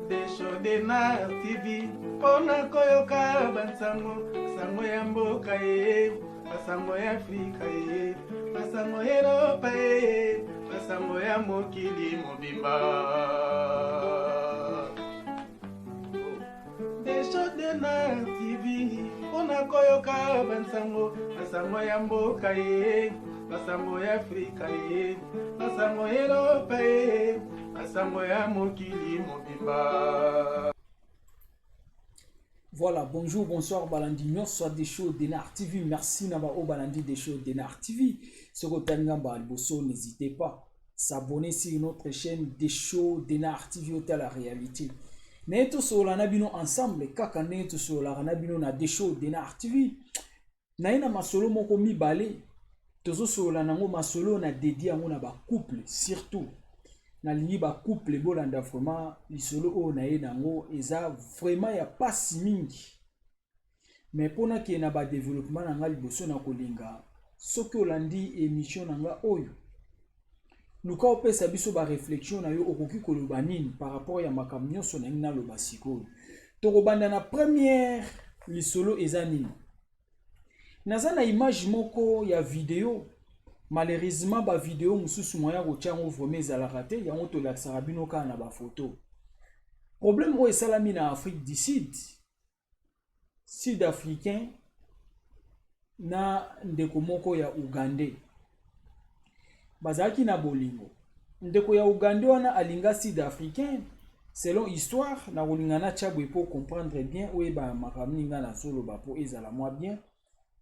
Desho Denard TV mpo na koyoka bansango, sango ya mboka ye, basango ya Afrika ye, basango ya Eropa ye, basango ya mokili mobimba. Desho Denard TV mpo na koyoka bansango, basango ya mboka ye, basango ya Afrika ye, basango ya Eropa ye, basango ya mokili mobimba. Voilà, bonjour, bonsoir, Balandi nyonso des shows Denar TV. Merci na ba o Balandi des shows Denar TV. Soki otali nga mbala liboso, n'hésitez pas s'abonner sur notre chaîne des shows Denar TV otala réalité. Naye tosolola na bino ensemble kaka ndenge tosololaka na bino na des shows Denar TV. Naye na masolo moko mibale tozosolola nango masolo na dédié yango na ba couple surtout. Nalingi ba couple bolanda vraiment lisolo oyo naye nango eza vraiment ya pasi mingi. Mais mpona ke na ba développement na nga liboso na kolinga soki olandi émission na nga oyo luka opesa biso ba réflexion na yo, okoki koloba nini par rapport ya makambo nyonso nalingi naloba sikoyo. Tokobanda na première lisolo eza nini. Naza na image moko ya video, malheureusement ba video mosusu moya kotia yango vraiment ezalaka te, yango tolakisaka bino kaka na ba photo. Problème oyo esalami na Afrique du Sud, Sud-Africain na ndeko moko ya Ougandais bazalaki na bolingo. Ndeko ya Ougandais wana alinga Sud-Africain selon histoire. Na kolinga natya boye po comprendre bien, oyeba makambo nini nga nazoloba po ezala mwa bien,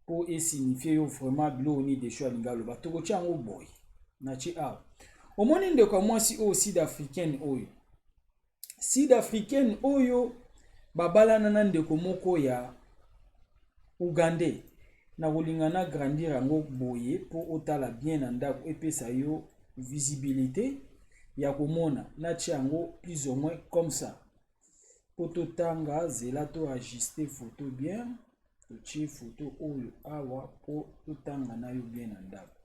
po esignifie yo vraiment biloko nini Desho alinga aloba. Tokotia yango boye, natie awa. Omoni ndeko ya mwasi oyo Sud-Africaine oyo, Sud-Africaine oyo babalana na ndeko moko ya Ougandais. Na kolinga na grandir yango boye po otala bien na ndako, epesa yo visibilité ya komona. Natia yango plus ou moins comme ça po totanga. Zela to ajuster photo bien, totie photo oyo awa po totanga na yo bien na ndako.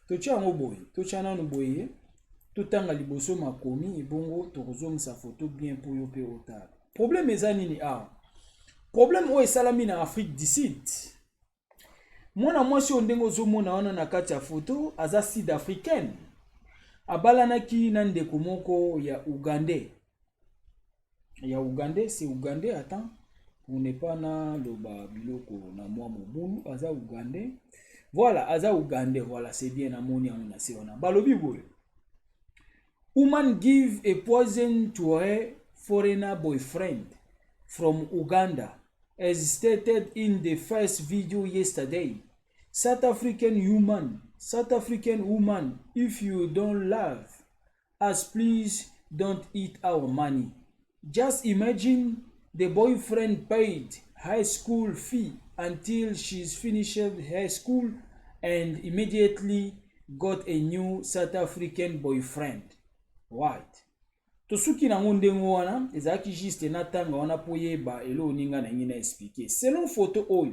Totia yango boye, totia nanu boye, totanga liboso makomi, ebongo tokozongisa photo bien po yo mpe otala. Problème eza nini awa? Problème oyo esalami na Afrique du Sud. Mwana mwasi oyo ndenge ozomona wana na kati ya photo aza sud africaine, abalanaki na ndeko moko ya Ougandais, ya Ougandais, c'est Ougandais, attends, pour ne pas naloba biloko na mwa mobulu, aza Ougandais. Voilà, aza Ougandais, voilà, c'est bien, namoni yango na se wana. Balobi boye: "Woman give a poison to her foreigner boyfriend from Uganda as stated in the first video yesterday. South African woman, South African woman, if you don't love us, please don't eat our money. Just imagine the boyfriend paid high school fee until she's finished her school and immediately got a new South African boyfriend." Right. Tosuki nango ndenge wana, ezalaki juste na tanga wana mpo yeba eloko nini ngai nalingi na expliquer. Selon photo oyo,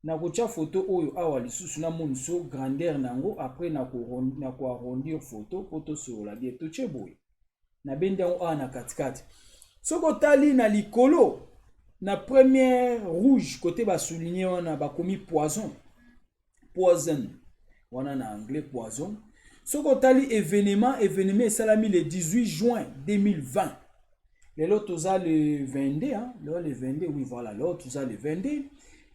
nakotia photo oyo awa lisusu namoniso grandeur nango, après na koarrondir photo mpo tosolola bien. Totie boye, nabendi yango awa na katikati. Soki otali na likolo na première rouge côté basouligne wana, bakomi poison, poison wana na anglais poison. Soki otali événement, événement esalami le 18 juin 2020. Lelo toza le 22, hein? Lelo le 22, oui, voilà, lelo toza le 22.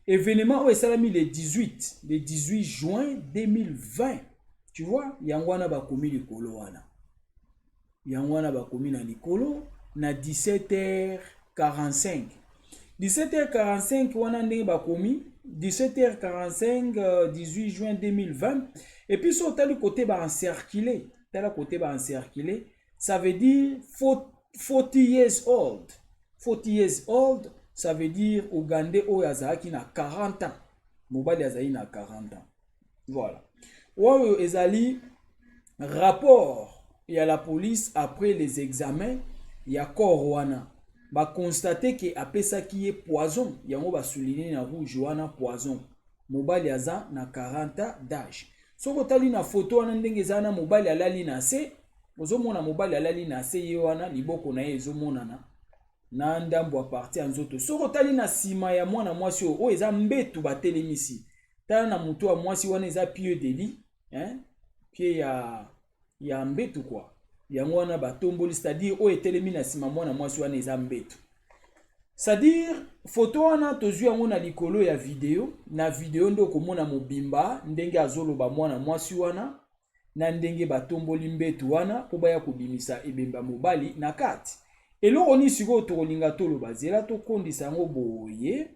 Événement oyo esalami le 18, le 18 juin 2020, tu vois, yango wana bakomi likolo wana, yango wana bakomi na likolo na 17h45, 17h45 wana ndenge bakomi 17h45, 18 juin 2020. Et puis so otali côté baencerclé, tala côté baencerclé, ça veut dire 40 years old. 40 years old, ça veut dire Ougandais oyo azalaki na 40 ans, mobali azali na 40 ans. Voilà, oyo ezali rapport ya la police après les examens ya corps wana. Baconstater ke apesaki ye poison, yango basouligne na rouge wana poison. Mobali aza na 40 ans d'âge. Soki otali na photo wana ndenge eza na mobali alali na se, ozomona mobali alali na se, ye wana liboko na ye ezomonana. na ndambo ya partie ya nzoto. Soki otali na nsima ya mwana mwasi oyo, oyo eza mbetu batelemisi, tala na motu ya mwasi wana eza pied de lit, hein? Pied ya mbetu kwa yango wana batomboli, c'est-à-dire oyo etelemi na nsima mwana mwasi wana eza mbetu. C'est-à-dire foto wana tozwi yango na likolo ya video. Na video nde okomona mobimba ndenge azoloba mwana mwasi wana na ndenge batomboli mbetu wana mpo baya kobimisa ebemba mobali na kati. Eloko nini sikoyo tokolinga toloba? Zela tokondisa yango boye,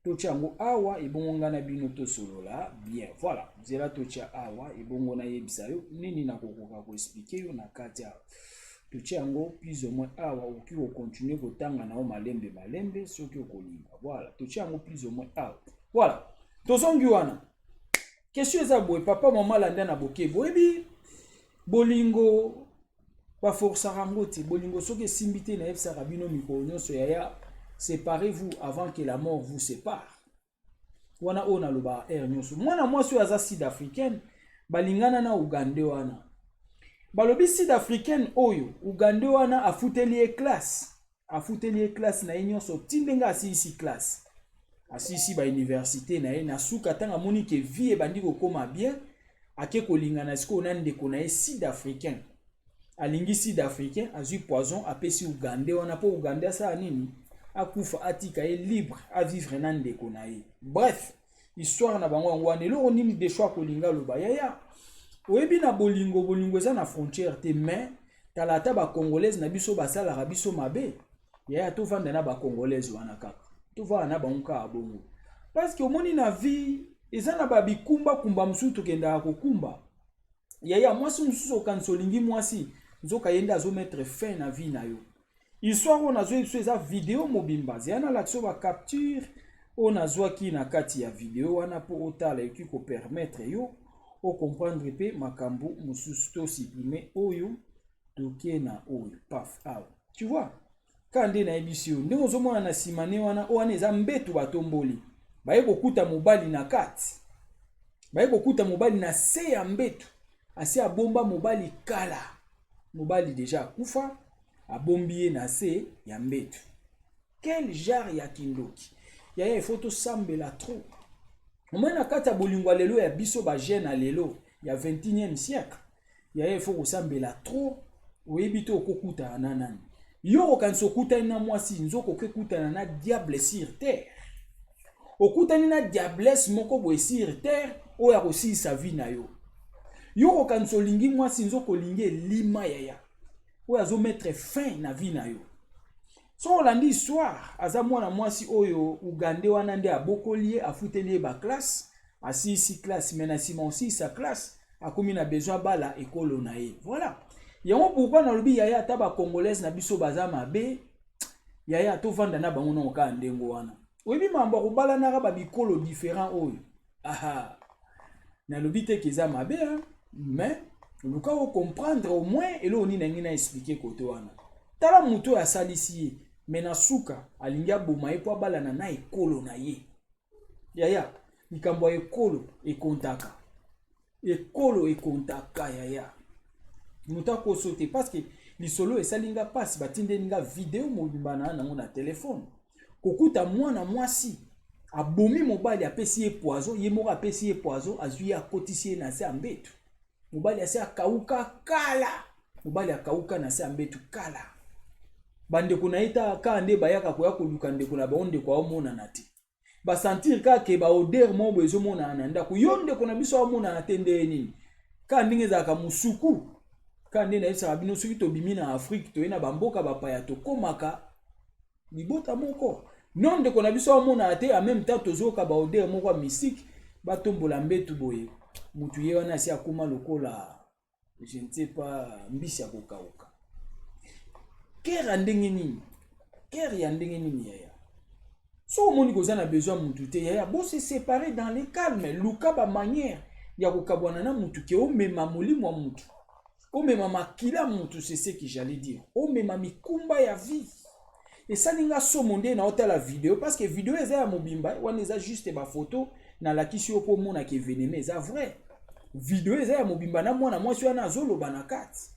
totia yango awa, ebongo ngai na bino tosolola bien. Voilà, zela totia awa, ebongo nayebisa yo nini nakokoka koexpliquer yo na kati awa. Totia yango plus ou moins awa, okoki kocontinuer kotanga na yo malembe malembe soki okolinga. Voilà, totia yango plus ou moins awa. Voilà, tozongi wana. Question eza boye, papa, mama, landa na bokebi. Oyebi, bolingo baforsaka yango te. Bolingo soki esimbi te, nayebisaka bino mikolo nyonso, yaya, séparez-vous avant que la mort vous sépare. Wana oyo nalobaka heure nyonso. Mwana mwasi oyo aza sud africaine, balingana na Ugande wana. Balobi sud africaine oyo, Ugande wana afuteli ye classe, afuteli ye classe na ye nyonso ti ndenge asilisi classe, asilisi bauniversité na ye. Na suka, ntango amoni ke vie ebandi kokóma bien, ake kolingana sikoyo na ndeko na ye sud africain. Alingi sud africain, azwi poison, apesi Ugande wana mpo Ugande asala nini? Akufa, atika ye libre, avivre na ndeko na ye. Bref, histoire na bango yango wana. Eloko nini Desho akolinga aloba? Yaya, oyebi, na bolingo, bolingo eza na frontière te. Mais tala, ata bacongolaise na biso basalaka biso mabe, yaya, tovanda na bacongolaise wana kaka, tovanda na bango kaka bongo, parce que omoni, na vie eza na babikumbakumba mosusu tokendaka kokumba. Yaya, mwasi mosusu okanisa olingi mwasi, nzoka ye nde azomettre fin na vie na yo. Histoire oyo nazwi biso eza video mobimba. Zeya nalakisa oyo bacapture oyo nazwaki na kati ya video wana mpo otala, ekoki kopermettre yo ocomprendre mpe makambo mosusu. Tosupprime oyo, toke na oyo, paf, awa. Tu vois, ka nde nayebisi yo, ndenge ozomona na nsima ne wana, oyo wana eza mbeto batomboli, baye kokuta mobali na kati, baye kokuta mobali na se ya mbeto. Asi abomba mobali kala, mobali déjà akufa, abombi ye na se ya mbeto. Quel genre ya kindoki, yaya! Il faut tosambela trop. Omoni, na kati ya bolingo ya lelo ya biso bajeune ya lelo ya 21e siècle, yaya, il faut kosambela trop. Oyebi te okokutana na nani. Yo kokanisa okutani na mwasi, nzoka okekutana na diable sur terre. Okutani na diablesse moko boye sur terre oyo akosilisa vie na yo. Yo kokanisa olingi mwasi, nzoka olingi elima, yaya, oyo azomettre fin na vie na yo. So olandi histoire, aza mwana mwasi oyo Ugande wana nde abokoli ye, afuteli ye baclasse, asilisi classe. Mais na nsima osilisa classe, akomi na besoin bala ekolo na ye. Voilà yango pourquoi nalobi, yaya, ata bacongolaise na biso baza mabe, yaya, tovanda na bango nango kaka ndenge wana. Oyebi, makambo ya kobalanaka babikolo différent oyo, aha, nalobi te ke eza mabe, mais luka ocomprendre au moins eloko nini nangi na expliquer kote wana. Tala moto oyo asalisi ye, mais na suka alingi aboma ye mpo abalana na ekolo na ye. Yaya, likambo ya ekolo ekontaka, ekolo ekontaka, yaya. Moto akoso te, parce que lisolo esali nga mpasi. Batindeli nga video mobimba na nango na telefone, kokuta mwana mwasi abomi mobali, apesi ye poison, ye moko apesi ye poison, azwi ye, akotisi ye na se ya mbeto. Mobali asi akauka kala, mobali akauka na se ya mbeto kala. Bandeko na ye kaka nde bayaka koya koluka ndeko na bango, ndeko aomonana te. Basentir kaka ke baodeur moko boye ezomonana na ndako. Yo, ndeko na biso aomonana te, ndenge nini? Kaka ndenge ezalaka mosuku, kaka nde nayebisaka bino, soki tobimi na Afrique, toye na bamboka bapaya, tokomaka libota moko. Non, ndeko na biso aomonana te. En même temps tozoyoka baodeur moko ya mystique. Batombola mbetu boye, mutu ye wana asi akóma lokola, je ne sais pas, mbisi ya kokauka. Kere ya ndenge nini? Kere ya ndenge nini, yaya? Soki omoni koza na besoin mutu te, yaya, bose séparer dans le calme. Luka bamanière ya kokabwana na mutu ke omema molimo ya mutu, omema makila mutu, c'est ce que j'allais dire, omema mikumba ya vie. Esali nga somo nde naotala video, parce que video eza ya mobimba wana, eza juste bafoto nalakisi yo mpo omonaka événement eza vrai. Video eza ya mobimba na mwana mwasi wana azoloba na kati.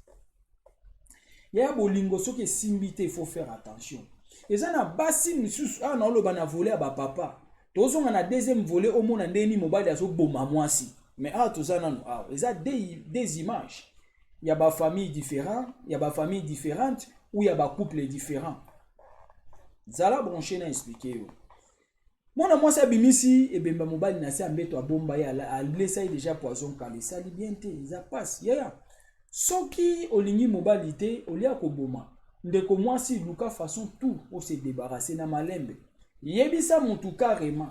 Yaya, bolingo soki esimbi te, il faut faire attention. Eza na basi misusu awa naoloba na volet ya bapapa. Tozonga na deuxième volet, omona ndenge nini mobali azoboma mwasi. Mais awa toza nanu awa, eza des images ya bafamille différent, ya bafamille différente ou ya bacouple différent. Zala branché na expliquer yo. Mwana mwasi abimisi ebemba mobali na se ya mbeto, abomba ye, alesa ye déjà poison kala. Esali bien te, eza pasi, yaya. Soki olingi mobali te, olia koboma ndeko mwasi, luka façon tout ose débarrasser na malembe. Yebisa motu carrément,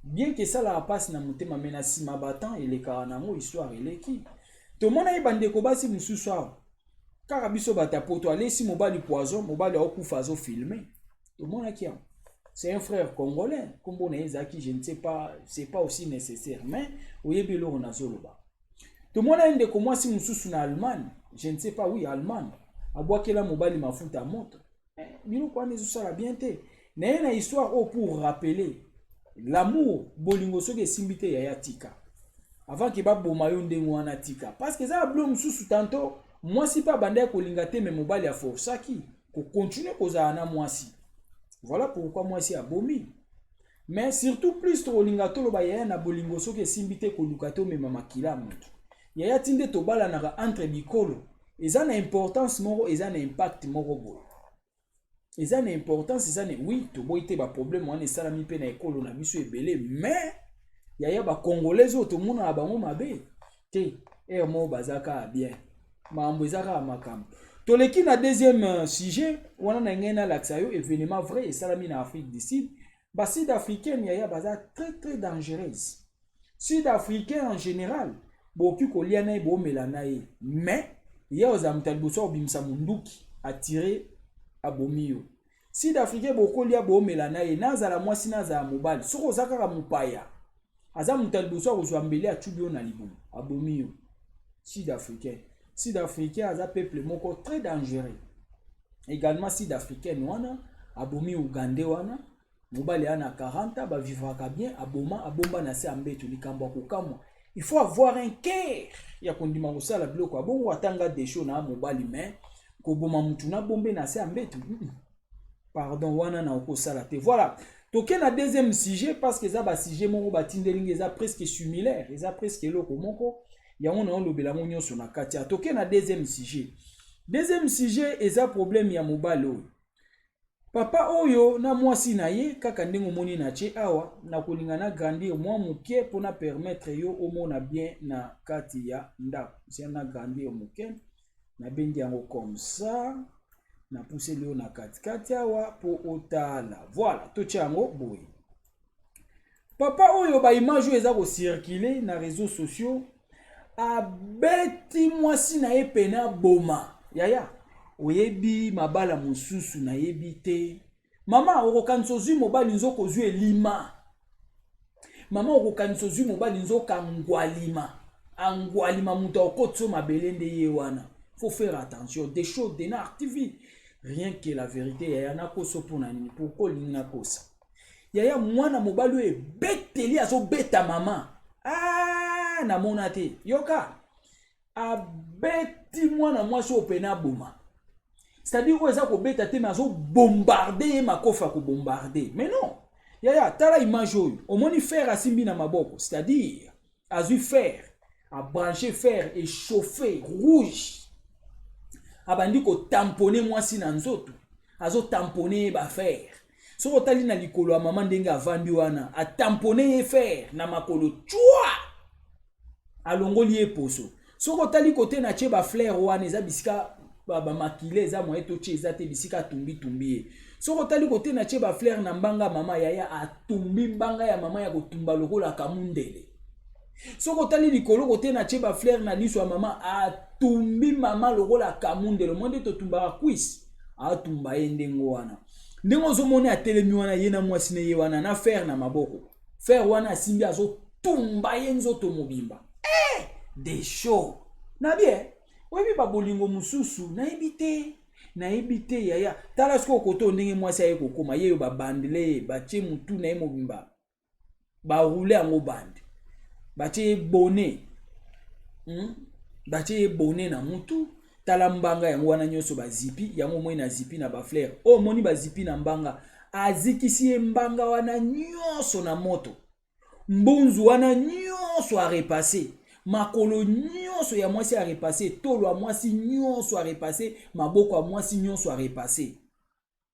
bien ke esalaka mpasi na motema, me na nsima batemps elekaka nango, histoire eleki. Tomona ye bandeko basi mosusu awa kaka biso bato ya poto, alesi mobali poison, mobali aokufa, azofilmer. Tomonaki yango, c'est un frère congolais, nkombo na ye ezalaki, je ne sais pas, c'est pas aussi nécessaire, mais oyebi eloko nazoloba. Tomona ye ndeko mwasi mosusu na Allemagne, je ne sais pas, oui, Allemagne, abwakela mobali mafuta ya moto. Biloko wana ezosala bien te na ye na histoire oyo pour rappeler l'amour. Bolingo soki esimbi te, yaya, tika avant ke baboma yo ndenge wana, tika, parce que eza na bilo mosusu. Tantôt mwasi mpe abandaki kolinga te, me mobali aforsaki kocontinuer kozala na mwasi. Voilà pourquoi mwasi abomi. Mais surtout plus tokolinga toloba, yaya, na bolingo soki esimbi te, koluka te omema makila ya motu, yaya. Ti nde tobalanaka entre bikolo, eza na importance moko, eza na impact moko boye, eza na importance, eza na, oui, toboyi te baproblème wana esalami mpe na ekolo na biso ebele. Mais yaya, bacongolais oyo tomonaka bango mabe te, ere moko baza kaka bien, makambo eza kaka makambo. Toleki na deuxième sujet wana na ngai nalakisa yo événement vrai esalami na Afrique du Sud. Basud africaine, yaya, baza très très dangereuse. Sud africain en général, bokoki kolia na ye, boomela na ye, mais ye ozala moto ya liboso akobimisa monduki, atire, abomi yo. Sud africain, bokolia, boomela na ye, nazala mwasi, nazala mobali, soki oza kaka mopaya, aza moto ya liboso akozwa mbeli, atubi yo na libumu, abomi yo. Sud africain, sud africain aza peuple moko très dangereux également. Sud africaine wana abomi ugandais wana, mobali aya na 40, bavivraka bien, aboma, abomba na se ya mbeto. Likambo ya kokamwa, il faut avoir un cœur ya kondima kosala biloko ya bongo. Atanga desho na mobali, mais koboma mutu na bombe na se ya mbeto, pardon, wana na okosala te. Voilà, toke na deuxième sujet, parce que eza basujet moko batindelingi, eza presque similaire, eza presque eloko moko, yango na olobela yango nyonso na kati ya. Toke na deuxième sujet. Deuxième sujet eza problème ya mobali oyo, papa oyo na mwasi na ye. Kaka ndenge omoni na tie awa, na kolinga na grandir mwa moke mpona permettre yo omona bien na kati ya ndako. Sia na grandir moke, nabendi yango comme ça, napuseli yo na katikati awa mpo otala. Voilà, totia yango boye. Papa oyo, baimage oyo eza kocirculer na réseaux sociaux, abeti mwasi na ye pene aboma. Yaya, oyebi mabala mosusu, nayebi te. Mama, okokanisa ozwi mobali, nzoka ozwi elima. Mama, okokanisa ozwi mobali, nzoka angwalima, angwalima. Moto akokotisa mabele nde ye wana. Faut faire attention. Des choses Denar TV, rien que la vérité. Yaya, nakosa mpona nini? Pourquoi olingi nakosa, yaya? Mwana mobali oyo ebeteli, azobeta mama. Ah, namona te. Yoka, abeti mwana mwasi oyo pene aboma, c'est-à-dire oyo eza kobeta te, mais azobombarder ye makofi ya kobombarder. Mais non, yaya, tala image oyo. Omoni fer asimbi na maboko, c'est-à-dire azwi fer, abranché fer échauffé rouge, abandi kotamponner mwasi na nzoto, azotamponner ye bafer. Soki otali na likolo ya mama ndenge avandi wana, atamponner ye fer na makolo, cwa, alongoli ye poso. Soki otali kote na tie bafleur wana, eza bisika bamakile, eza moye totie eza te, bisika atumbitumbi ye. Soki otali kote na tie bafleur na mbanga mama, yaya, atumbi mbanga ya mama ya kotumba lokola kamundele. Soki otali likolo kote na tie bafleur na liso ya mama, atumbi mama lokola kamundele. Mo nde totumbaka cuisse, atumba ye ndenge wana. Ndenge ozomona atelemi wana, ye na mwasi na ye wana na fer na maboko, fer wana asimbi, azotumba ye nzoto mobimba. Eh, des show na bien. Oyebi babolingo mosusu, nayebi te, nayebi te, yaya. Tala sikoyo koto ndenge mwasi aye kokóma ye oyo, babandele ye, batie mutu na ye mobimba, barouler yango bande, batie ye bonnet, Batie ye bonnet na mutu. Tala mbanga yango wana nyonso bazipi yango, omoni na zipi na bafleur oyo, omoni bazipi na mbanga, azikisi ye mbanga wana nyonso na moto, mbunzu wana nyonso arepasse, makolo nyonso ya mwasi arepasse, tolo ya mwasi nyonso arepasse, maboko ya mwasi nyonso arepasse.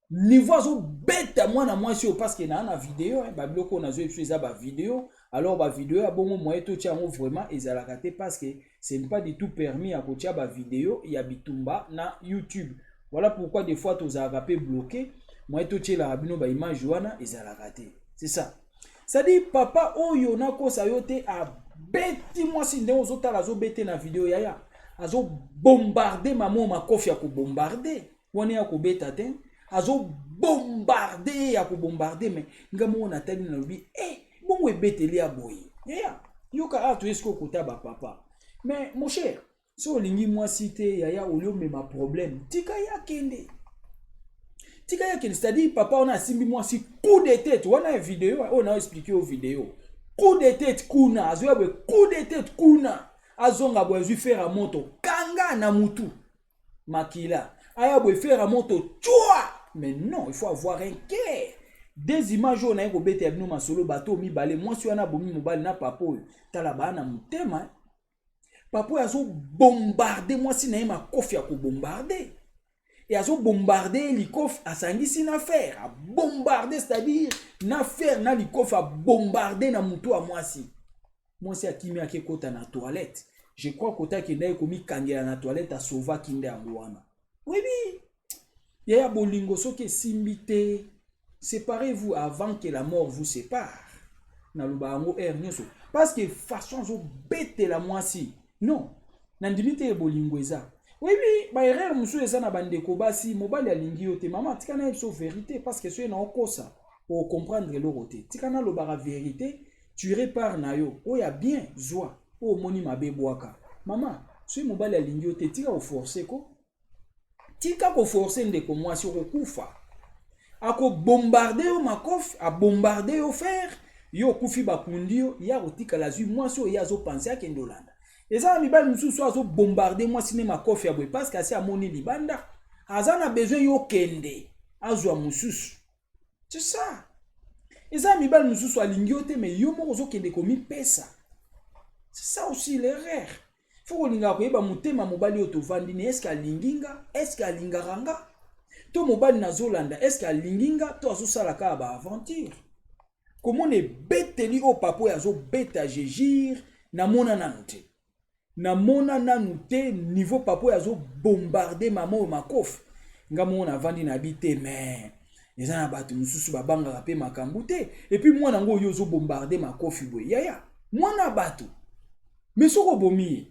Niveau azobeta mwana mwasi oyo, parce que naa na video, eh, babiloko oyo nazoyebi biso eza bavideo. Alors bavideo ya bongo, moye totia yango vraiment ezalaka te, parce que ce n'est pas du tout permis ya kotia bavideo ya bitumba na YouTube. Voilà pourquoi des fois tozalaka mpe bloqué, moye totielaka bino baimage wana ezalaka te. C'est ça, c'est-à-dire papa oyo, nakosa yo te, abeti mwasi ndenge ozotala azobete na video. Yaya, azobombarde mama, makofi ya kobombarde wana ya kobeta te, azobombarde ya kobombarde. Mais nga moko natali, nalobi e bongo ebeteli ya boye. Yaya, yoka, awa toye sikoyo kota bapapa. Mais mon cher, so olingi mwasi te, yaya, oli omema problème, tika ye akende, tika ye akende. C'est-à-dire papa wana asimbi mwasi, coup de tête wana ya video oyo na explique yo, video coup de tête kuna, azoya boye, coup de tête kuna, azonga boye, azwi fer ya moto, kanga na mutu, makila aya boye, fer ya moto twa. Mais non, il faut avoir un cœur. Des images oyo naye kobeta ya bino masolo, bato mibale, mwasi wana abomi mobali na papa oyo, tala baa na motema. Papa oyo azobombarde mwasi na ye makofi ya kobombarde, e azobombarde ye likofi, asangisi na fer, abombarde, c'est-à-dire na fer na likofi, abombarde na motu ya mwasi. Mwasi akimi, akekota na toilette, je crois kota akendaki komikangela na toilette, asovaki nde yango wana. Oyebi yaya, bolingo soki esimbi te, séparez-vous avant que la mort vous sépare. Naloba yango heure nyonso, parce que façon azobetela mwasi, non, nandimi te bolingo eza. Oyebi baerreur mosusu eza na bandeko basi, mobali alingi yo te. Mama, tika na ye biso vérité, parce que soki na okosa, ocomprendre eloko te. Tika nalobaka vérité, tire part na yo oyo ya bien, zwa oyo omoni mabe, bwaka. Mama, soki mobali alingi yo te, tika koforce ko, tika koforce. Ndeko mwasi, okokufa. Akobombarde yo makofi, abombarde yo fer, yo okufi, bakundi yo, ye akotikala, azwi mwasi oyo ye azopense, akende olanda. Eza na mibali mosusu azobombarde mwasi ne makofi ya boye, parce que asi amoni libanda, aza na besoin yo okende azwa mosusu. C'est ça. Eza na mibali mosusu alingi yo te, mais yo moko ozokende komipesa. C'est ça aussi l'erreur. Faut kolingaka koyeba motema mobali oyo tovandi ne, est-ce alingi nga, est-ce alingaka nga, to mobali nazolanda, est-ce alingi nga to azosala kaka baaventure. Komona ebeteli oyo papa oyo azobeta, je jure, namona nanu te, namona nanu te niveau papa oyo azobombarde mama oyo makofi. Nga moko navandi na bi te, mais eza na bato mosusu babangaka mpe makambo te. Et puis mwana yango oyo ozobombarde makofi boye, yaya, mwana bato, mais soki obomi ye,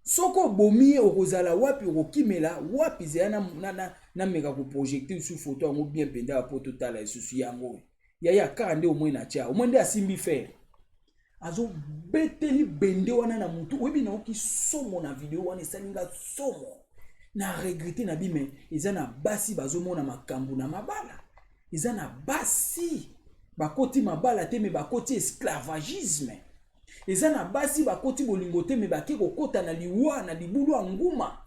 soki obomi ye, okozala wapi? Okokimela wapi? Zela nameka koprojecte lisusu foto yango bien mpenza po totala lisusu yango oyo. Yaya, kaka nde omoi na tia, omoi nde asimbi fer, azobeteli bende wana na motu. Oyebi, naoki somo na video wana, esali nga somo, na regrete na bime. Eza na basi bazomona makambo na mabala, eza na basi bakoti mabala te, mais bakoti esclavagisme. Eza na basi bakoti bolingo te, mais bake kokota na liwa, na libulu ya nguma.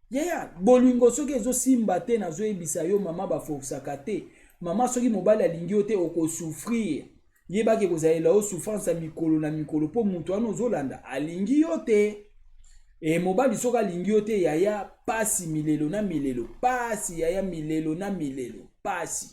Yaya, bolingo soki ezosimba te, nazoyebisa yo mama, baforsaka te. Mama, soki mobali alingi yo te, okosouffrir. Yebaki kozalela yo souffrance ya mikolo na mikolo, mpo moto wana ozolanda alingi yo te. E mobali soki alingi yo te, yaya, pasi milelo na milelo, pasi yaya, milelo na milelo, pasi.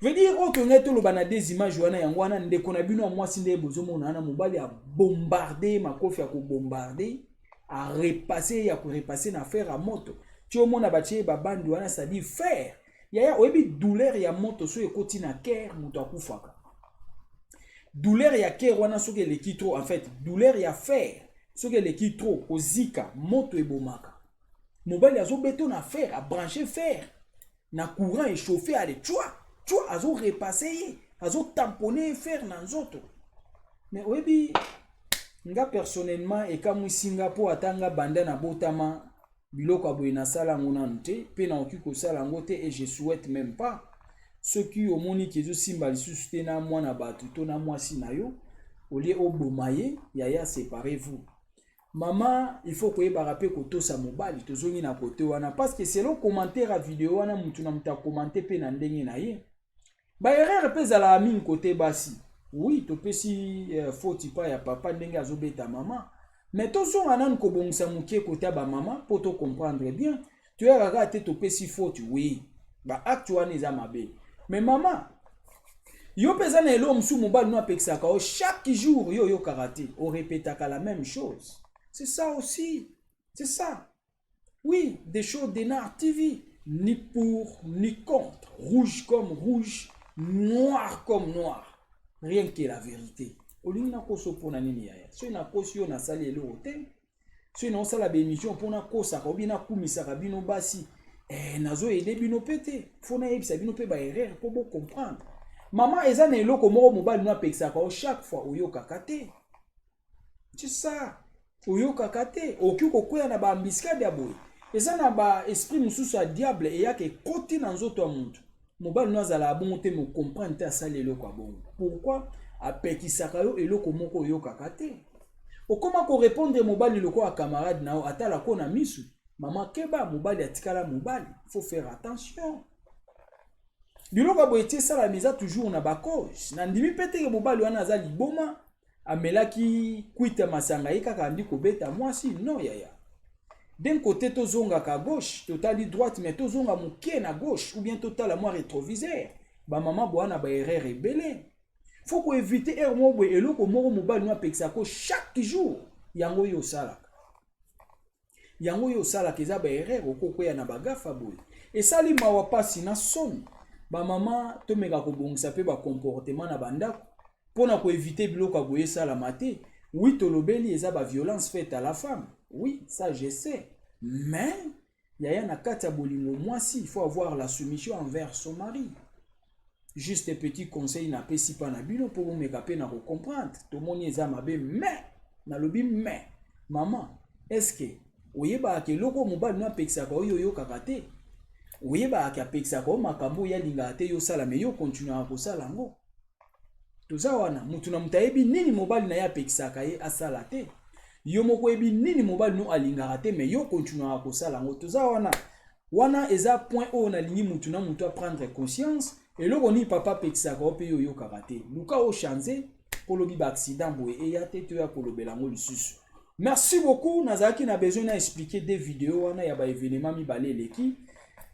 Veut dire oyo tongai toloba na des images wana, yango wana ndeko na bino ya mwasi nde bozomona wana, mobali abombarde makofi ya kobombarde, arepasse ya korepasse na fer ya moto. Ti omona batie babandi wana, c'est-à-dire fer. Yaya, oyebi douleur ya moto soki ekoti na cœur, moto akufaka. Douleur ya cœur wana soki eleki trop, en fait douleur ya fer soki eleki trop, kozika, moto ebomaka. Mobali azobeta na fer, abranche fer na courant, echauffe, ale twa twa, azorepasse ye, azotamponne ye fer na nzoto. Mais oyebi, nga personnellement ekamwisi nga, mpo ata nga banda nabotama, biloko ya boye nasala yango nanu te, mpe nakoki kosala yango te, et je souhaite même pas. Soki omoni ke ezosimba lisusu te na mwana bato to na mwasi na yo, olie oboma ye, yaya, séparez-vous. Mama, il faut koyebaka mpe kotosa mobali. Tozongi na kote wana parce que selon commentaire ya video wana, mutu na mutu akomante mpe na ndenge na ye. Baerreur mpe ezalaka mingi kote basi. Oui, topesi faute pa ya papa ndenge azobeta mama, mais tozonga nanu kobongisa moke kote ya bamama mpo tocomprendre bien. Toyaka kaka te topesi faute. Oui, baacte wana eza mabe, mais mama, yo mpe eza na eloko mosusu mobali no apekisaka yo chaque jour, yo oyokaka te, orepetaka la même chose. C'est ça aussi, c'est ça. Oui, des choses Denar TV, ni pour ni contre, rouge comme rouge, noir comme noir, rien que la vérité. Olingi nakoso mpona nini, yaya? Soki nakosi yo, nasali eloko te. Soki naosala baémission mpona kosaka obi nakumisaka bino basi, nazoyede bino mpe te. Faut nayebisa bino mpe baerreur mpo bocomprendre. Mama, eza na eloko moko mobali no apekisaka yo chaque fois, oyokaka te. C'est ça, oyokaka te. Okoki kokwea na baembuscade ya boye. Eza na baesprit mosusu ya diable eyaka ekoti na nzoto ya motu. Mobali no azalaka bongo te, mocomprendre te, asali eloko ya bongo. Pourquoi apekisaka yo eloko moko, oyokaka te? Okóma korépondre mobali lokola camarade na yo, atalako na misu. Mama, keba, mobali atikala mobali, faut faire attention. Biloko ya boye ti esalama, eza toujours na bacause. Nandimi mpe teke mobali wana aza liboma, amelaki kwita masanga, ye kaka andi kobeta mwasi. Non, yaya. D'un côté tozongaka gauche, totali droite, mais tozonga moke na gauche ou bien totala mwa rétroviseur. Bamama boya na baerreur ebele. Faut koéviter erreur moko boye, eloko moko mobali no apekisako chaque jour, yango oyo osalaka, yango oyo osalaka, eza baerreur. Okokwea na bagafa boye, esali mawa, mpasi na soni. Bamama, tomeka kobongisa mpe bacomportement na bandako mpona koéviter biloko ya boye esalama te. Oui, tolobeli eza baviolence faite à la femme. Oui, ça je sais, mais yaya, na kati ya bolingo, mwasi, il faut avoir la soumission envers son mari. Juste petit conseil napesi mpa na bino mpo bomeka mpe na kocomprendre. Tomoni eza mabe, mais nalobi, mais mama, est-ce oyebaka eloko mobali no apekisaka oyo oyokaka te? Oyebaka apekisaka o makambo oyo alingaka te yosala, mais yo continuaka kosala yango. Toza wana, mutu na moto ayebi nini mobali na ye apekisaka ye asala te. Yo moko oyebi nini mobali no alingaka te, mais yo continuaka kosala yango. Toza wana. Wana eza point oyo nalingi mutu na mutu aprendre conscience. Eloko nini papa apekisaka yo mpe yo oyokaka te? Luka ochange mpo lobi baaccident boye eya te, toya kolobela yango lisusu. Merci beaucoup. Nazalaki na besoin na expliquer des vidéos wana ya baévénement mibale eleki.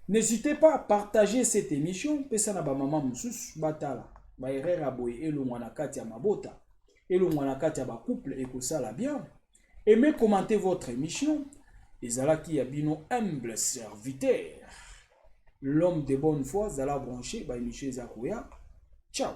N'hésitez pas à partager cette émission, pesa na bamama mosusu batala. Baerreur ya boye elongwa na kati ya mabota, elongwa na kati ya bacouple, ekosala bien. Aimez, commentez votre émission. Ezalaki ya bino humble serviteur, l'homme de bonne foi. Zala branché, baémission eza koya. Ciao.